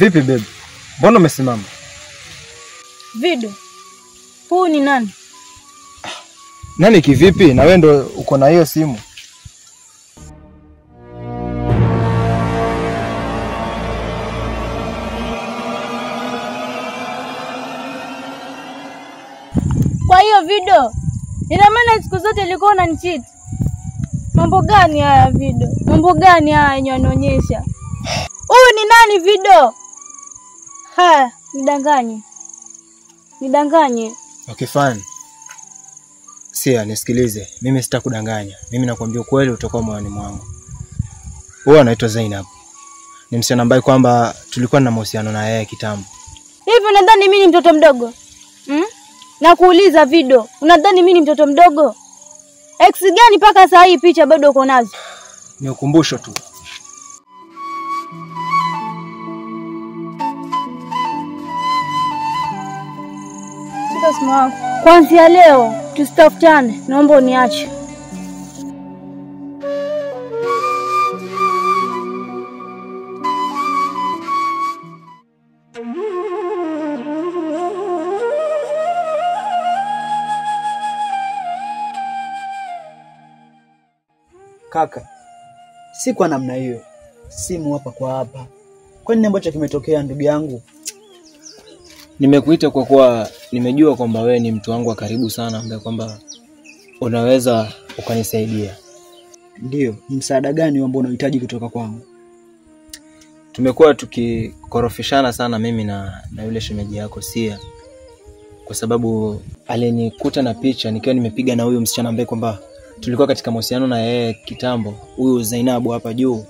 Vipi babe? Mbona umesimama? Vido, huu ni nani? Nani kivipi? Na wewe ndo uko na hiyo simu. Kwa hiyo Vido, ina maana siku zote ulikuwa unanicheat. Mambo gani haya Vido? Mambo gani haya yenye unanionyesha? Huyu ni nani Vido? Haya, nidanganye. Nidanganye. Okay fine. Sia, nisikilize. Mimi sitakudanganya. Mimi nakwambia ukweli utakuwa moyoni mwangu. Huyu anaitwa Zainab. Ni msichana ambaye kwamba tulikuwa na mahusiano na yeye kitambo. Hivi unadhani mimi ni mtoto mdogo? Nakuuliza Vido, unadhani mimi ni mtoto mdogo? Ex gani mpaka saa hii picha bado uko nazo? Ni ukumbusho tu. Shika simu yako. Kuanzia leo tusitafutane, naomba uniache. Kaka, si kwa namna hiyo. Simu hapa kwa hapa. Kwa nini ambacho kimetokea ndugu yangu? Nimekuita kwa kuwa nimejua kwamba wewe ni mtu wangu wa karibu sana ambaye kwamba unaweza ukanisaidia. Ndio, ni msaada gani ambao unahitaji kutoka kwangu? Tumekuwa tukikorofishana sana mimi na yule shemeji yako Sia, kwa sababu alinikuta na picha nikiwa nimepiga na huyu msichana ambaye kwamba tulikuwa katika mahusiano na yeye kitambo, huyu Zainabu hapa juu.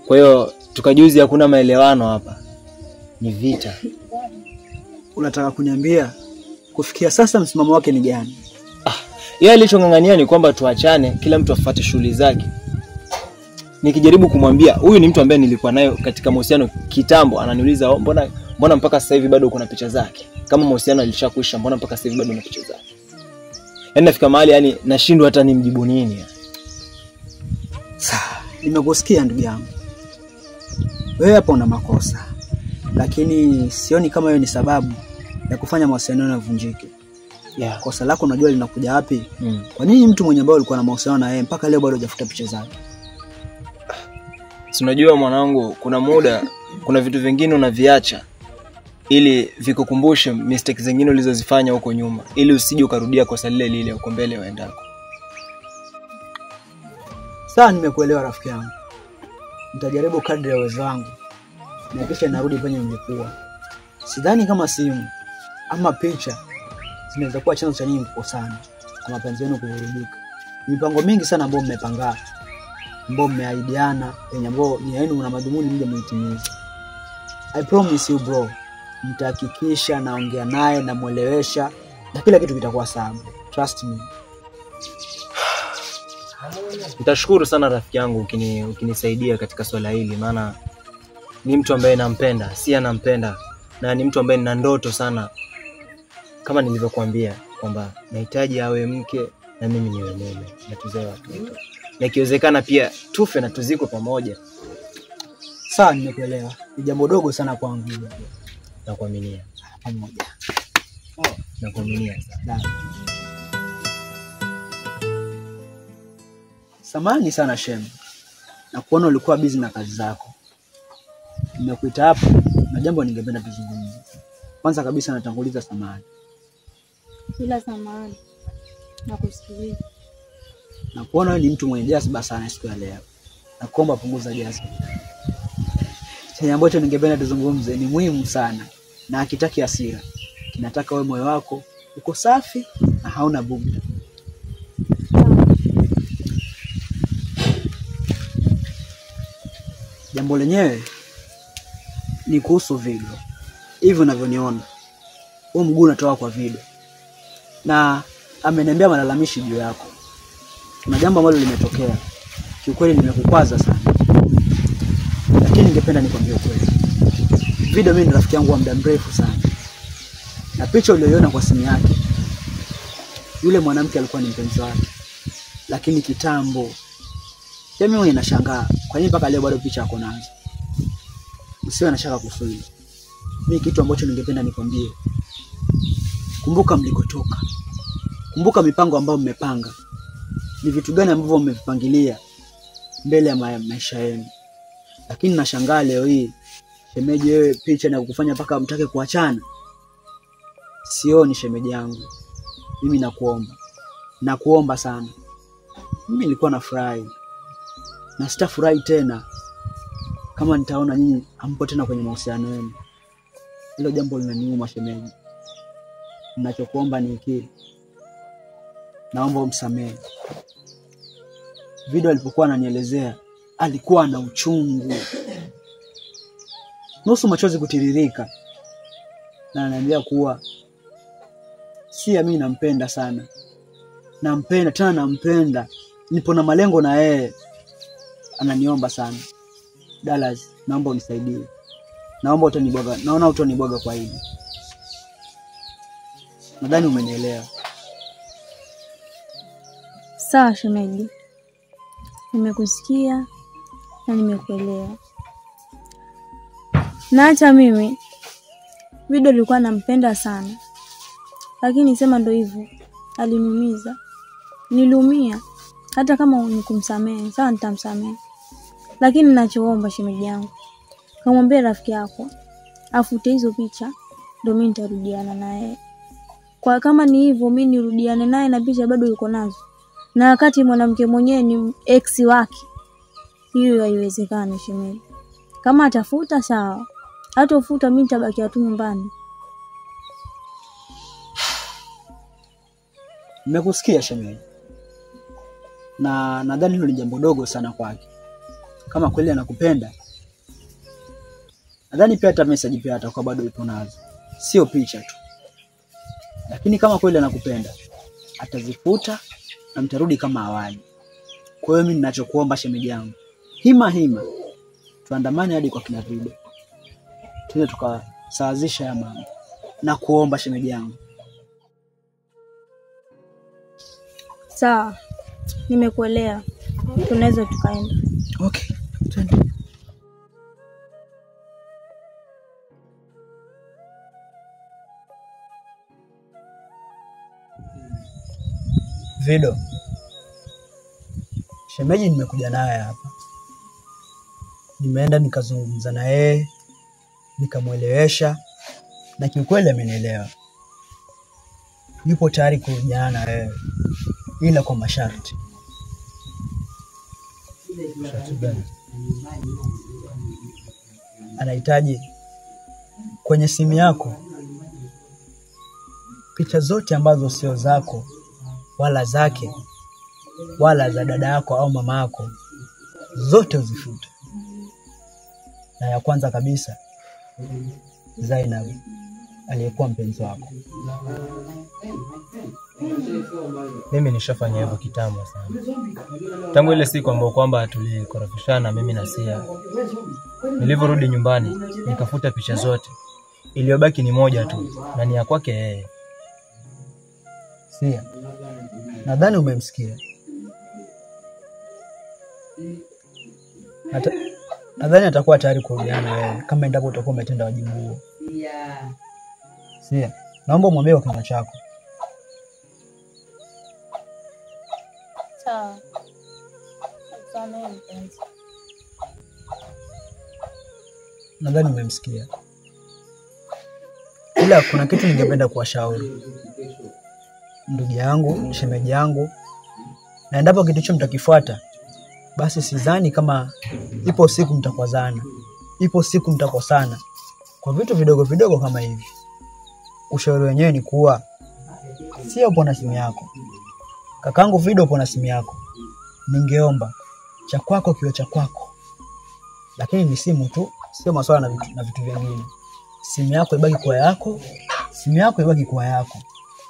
Kwa hiyo tukajuzi hakuna maelewano hapa. Ni vita. Unataka kuniambia kufikia sasa msimamo wake ni gani? Yeye alichongangania ni kwamba tuachane, kila mtu afuate shughuli zake. Nikijaribu kumwambia huyu ni mtu ambaye nilikuwa naye katika mahusiano kitambo, ananiuliza mbona mpaka sasa hivi bado uko na picha zake? Kama mahusiano yalishakwisha, mbona mpaka sasa hivi bado una picha zake? Yaani nafika mahali yani nashindwa hata nimjibu nini. Sawa, nimekusikia ndugu yangu. Wewe hapo una makosa. Lakini sioni kama hiyo ni sababu ya kufanya mahusiano yavunjike. Yeah. Kosa lako unajua linakuja wapi? Kwa nini mtu mwenye ambaye ulikuwa na mahusiano na yeye mpaka leo bado hujafuta picha zake? Si unajua mwanangu, kuna muda kuna vitu vingine unaviacha ili vikukumbushe mistakes zingine ulizozifanya huko nyuma, ili usije ukarudia kosa lile lile huko mbele uendako. Sawa, nimekuelewa rafiki yangu. Nitajaribu kadri ya uwezo wangu na kisha narudi penye nilikuwa. Sidhani kama simu ama picha zinaweza kuwa chanzo cha nyinyi kukosana na mapenzi yenu kuvurugika. Mipango mingi sana ambayo mmepanga, ambayo mmeahidiana, yenye ambayo ni yenu na madhumuni mje muitimize. I promise you bro, nitahakikisha naongea naye na muelewesha na kila kitu kitakuwa sawa. Trust me. Nitashukuru sana rafiki yangu ukinisaidia katika swala hili, maana ni mtu ambaye nampenda, si anampenda, na ni mtu ambaye nina ndoto sana kama nilivyokuambia kwamba nahitaji awe mke na mimi niwe mume na tuzae watoto, na ikiwezekana pia tufe na tuzikwe pamoja. Sawa, nimekuelewa. Ni jambo dogo sana kwangu. Nakuaminia. Pamoja. Nakuaminia sana. Samahani sana Shem, na kuona ulikuwa busy na kazi zako. Nimekuita hapa na jambo ningependa tuzungumze. Kwanza kabisa natanguliza samahani. Bila samahani. Nakusikiliza. Na kuona wewe ni mtu mwenye jazba sana siku ya leo. Nakuomba punguza jazba. Chenye ambacho ningependa tuzungumze ni muhimu sana na hakitaki hasira. Kinataka wewe moyo wako uko safi na hauna bughudha. Jambo lenyewe ni kuhusu Vido. Hivi unavyoniona, huu mguu unatoka kwa Vido. Na ameniambia malalamishi juu yako. Kuna jambo ambalo limetokea. Kiukweli nimekukwaza sana. Lakini ningependa nikwambie ukweli. Vido mimi ni rafiki yangu wa muda mrefu sana. Na picha uliyoiona kwa simu yake, yule mwanamke alikuwa ni mpenzi wake. Lakini kitambo. Mimi mwenyewe nashangaa kwa nini mpaka leo bado picha yako nazo. Usiwe na shaka kuhusu hilo. Mimi kitu ambacho ningependa nikwambie, kumbuka mlikotoka, kumbuka mipango ambayo mmepanga, ni vitu gani ambavyo mmevipangilia mbele ya maisha yenu. Lakini nashangaa leo hii shemeji, wewe picha na kukufanya mpaka mtake kuachana. Sioni shemeji yangu. Mimi nakuomba, nakuomba sana. Mimi nilikuwa nafurahi na sitafurahi tena kama nitaona nyinyi hampo tena kwenye mahusiano yenu. Hilo jambo linaniuma shemeji. Ninachokuomba ni hiki, naomba umsamehe. Video alipokuwa ananielezea alikuwa na uchungu, nusu machozi kutiririka, na ananiambia kuwa si mimi nampenda sana, nampenda tena, nampenda, nipo na malengo na yeye. Ananiomba sana, Dallas, naomba unisaidie, naomba utanibwaga, naona utanibwaga kwa hili. Nadhani umenielewa. Sawa shemeji, nimekusikia na nimekuelewa. Na hata mimi Video nilikuwa nampenda sana, lakini sema ndo hivyo, aliniumiza, niliumia. Hata kama nikumsamehe, sawa, nitamsamehe. Lakini ninachoomba shemeji yangu, kamwambie rafiki yako afute hizo picha, ndio mimi nitarudiana naye. Kwa kama ni hivyo, mimi nirudiane naye na picha bado yuko nazo, na wakati mwanamke mwenyewe ni ex wake, hiyo haiwezekani shemeji. Kama atafuta sawa, hatofuta mimi nitabakia tu nyumbani. Nimekusikia shemeji, na nadhani hilo ni jambo dogo sana kwake. Kama kweli anakupenda, nadhani pia hata message pia atakuwa bado yupo nazo, sio picha tu. Lakini kama kweli anakupenda atazifuta na mtarudi kama awali. Kwa hiyo mimi ninachokuomba shemeji yangu, hima hima tuandamane hadi kwa kina Video, tuende tukasawazisha ya mambo. Na kuomba shemeji yangu. Sawa, nimekuelewa, tunaweza tukaenda. Okay, twende. Video, shemeji nimekuja naye hapa, nimeenda nikazungumza na yeye, nikamuelewesha, na kiukweli amenielewa. Yupo tayari kurudiana na wewe, ila kwa masharti. Masharti gani? Anahitaji kwenye simu yako picha zote ambazo sio zako wala zake wala za dada yako au mama yako, zote uzifute. Na ya kwanza kabisa, Zainab aliyekuwa mpenzi wako. Mimi nishafanya hivyo kitambo sana, tangu ile siku ambayo kwamba tulikorofishana mimi na Sia. Nilivyorudi nyumbani nikafuta picha zote, iliyobaki ni moja tu, na ni ya kwake yeye. Sia, nadhani umemsikia. Nadhani atakuwa tayari kurudiana wewe kama endapo utakuwa umetenda wajibu huo. Sia, naomba umwambie kwa kinywa chako. Sawa, nakusamehe mpenzi. Nadhani umemsikia. Ila kuna kitu ningependa kuwashauri ndugu yangu, shemeji yangu, na endapo kitu hicho mtakifuata, basi sidhani kama ipo siku mtakwazana, ipo siku mtakosana kwa vitu vidogo vidogo kama hivi. Ushauri wenyewe ni kuwa sio upo na simu yako, kakangu Video upo na simu yako, ningeomba cha kwako kiwe cha kwako, lakini ni simu tu, sio masuala na vitu vingine. Simu yako ibaki kwa yako, simu yako ibaki kwa yako.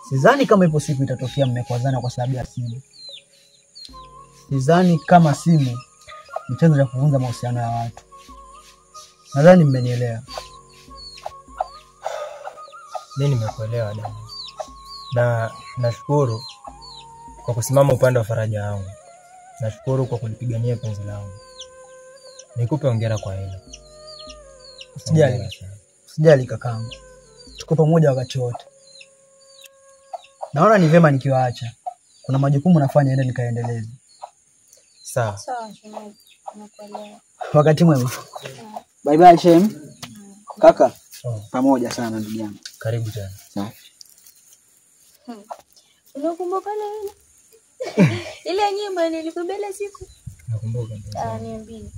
Sidhani kama ipo siku itatokea mmekwazana kwa sababu ya simu. Sidhani kama simu ni chanzo cha kuvunja mahusiano ya watu. Nadhani mmenielewa. Mimi nimekuelewa dada, na nashukuru kwa kusimama upande wa faraja yangu. Nashukuru kwa kulipigania penzi langu. Nikupe hongera kwa hilo. Usijali. Sijali kakangu, tuko pamoja wakati wote. Naona ni vyema nikiwaacha, kuna majukumu nafanya, ende nikaendeleze. Sawa. Sawa shemeji, nakuelewa. Wakati mwema. Bye bye Shem. Kaka, pamoja sana ndugu yangu. Karibu tena. Safi. Unakumbuka ile ile nyimbo nilikubela siku? Nakumbuka. Ah, niambie.